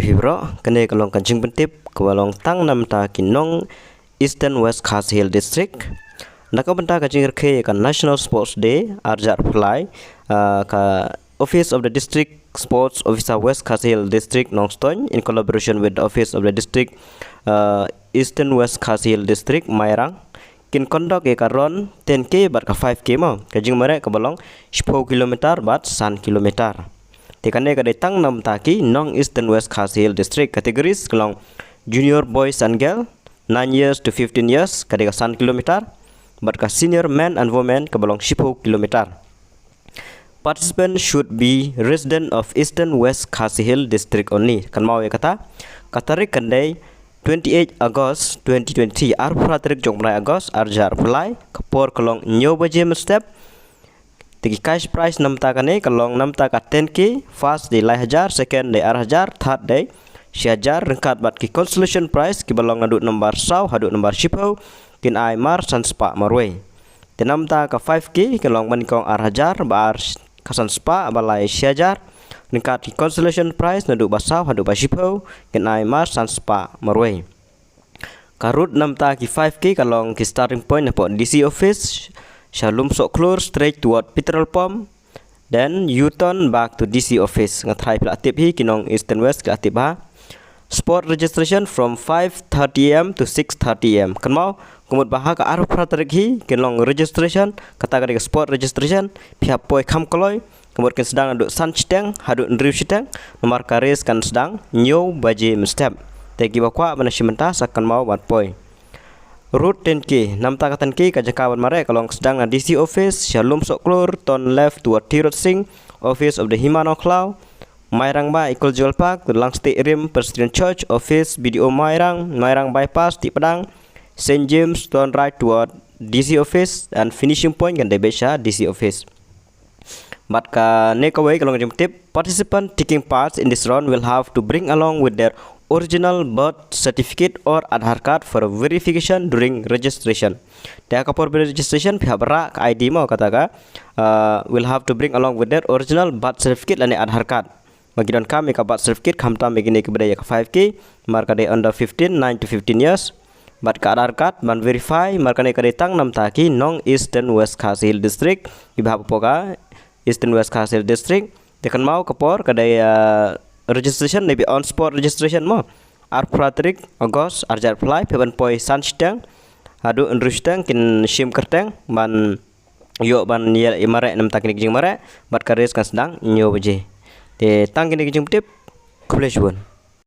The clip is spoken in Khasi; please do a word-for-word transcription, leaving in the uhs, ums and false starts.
Phi bro, kane ka long ka jingpyntip kaba long tang namta ki nong Eastern West Khasi Hills District. Na ka bynta ka jingrakhe ka National Sports Day arhajar arphew lai, ah, ka Office of the District Sports Officer West Khasi Hills District Nongstoiñ in collaboration with the Office of the District, ah, Eastern West Khasi Hills District Mairang kin conduct ïa ka run ten K bad ka five K mo, ka jingmareh kaba long shiphew kilometer bad san kilometer. Te kane ka dei tang namta ki nong Eastern West Khasi Hills District. Categories ka long junior boys and girl, nine years to fifteen years, ka dei ka san kilometer, bad ka senior men and women kaba long shiphew kilometer. Participant should be resident of Eastern West Khasi Hills District only. Kynmaw ïa kata, ka tarik kan dei twenty-eight August twenty twenty-three, arphew phra tarik jong u bnai August arhajar arphew lai, ka por ka long hynñiew baje mynstep. Te ki cash prize namta kane ka long namta ka ten K, first dei lai hajar, second dei ar hajar, third dei shi hajar, ryngkat bad ki consolation prize kiba long naduh nambar saw haduh nambar shiphew kin ai mar san spah marwei. Te namta ka five K ka long banyngkong ar hajar, ba ar ka san spah, ba lai shi hajar, ryngkat ki consolation prize naduh ba saw haduh ba shiphew kin ai mar san spah marwei. Ka route namta ki five K ka long ki starting point napoh D C office, sha Lumsohkhlur straight toward petrol pump, then U-turn back to D C office. Nga tharai phi la tip hi, ki nong Eastern West ki la tip ha. Spot registration from five thirty A M to six thirty A M. Kynmaw, ka mut ba ha ka arphew phra tarik hi kin long registration, kata ka dei ka spot registration, phi hap poi kham kloi, ka mut kin sdang naduh san shiteng haduh hynriew shiteng, namar ka race kan sdang hynñiew baje mynstep. Te kiba kwah ban shim bynta sa kynmaw ban poi. Route ten K, namta ka ten K ka jaka ban mareh ka long sdang na D C office, sha Lumsohkhlur, turn left toward Tirot Sing, office of the Hima Nongkhlaw, Mairang Bai Ecological Park, Langstieh Rim Presbyterian Church, office B D O Mairang, Mairang Bypass, Tipdang, Saint James, turn right toward D C office, and finishing point kan dei beit sha D C office. Bad kane kawei ka long ka jingpyntip, participant taking part in this run will have to bring along with their original birth certificate or Aadhaar card for verification during registration. Te ha ka por registration phi hap rah ka I D mo, kata ka, uh, will have to bring along with their original birth certificate lane Aadhaar card. Ba ki donkam ïa ka birth certificate khamtam ïa kine kiba dei ïa ka five K, namar ka dei under fifteen, nine to fifteen years. Bad ka Aadhaar card ban verify, namar kane ka dei tang namta ki nong Eastern West Khasi Hills District, kiba hap hapoh ka Eastern West Khasi Hills District. Te kynmaw ka por ka dei, uh, registration, maybe on spot registration mo. Arphew phra tarik August arhajar arphew lai, phi hap ban poi san shiteng haduh hynriew shiteng, kin shim kyrteng ban ïoh ban ïa mareh namta kine ki jingmareh, bad ka race kan sdang hynñiew baje. Te tang kine ki jingpyntip, khublei shibun.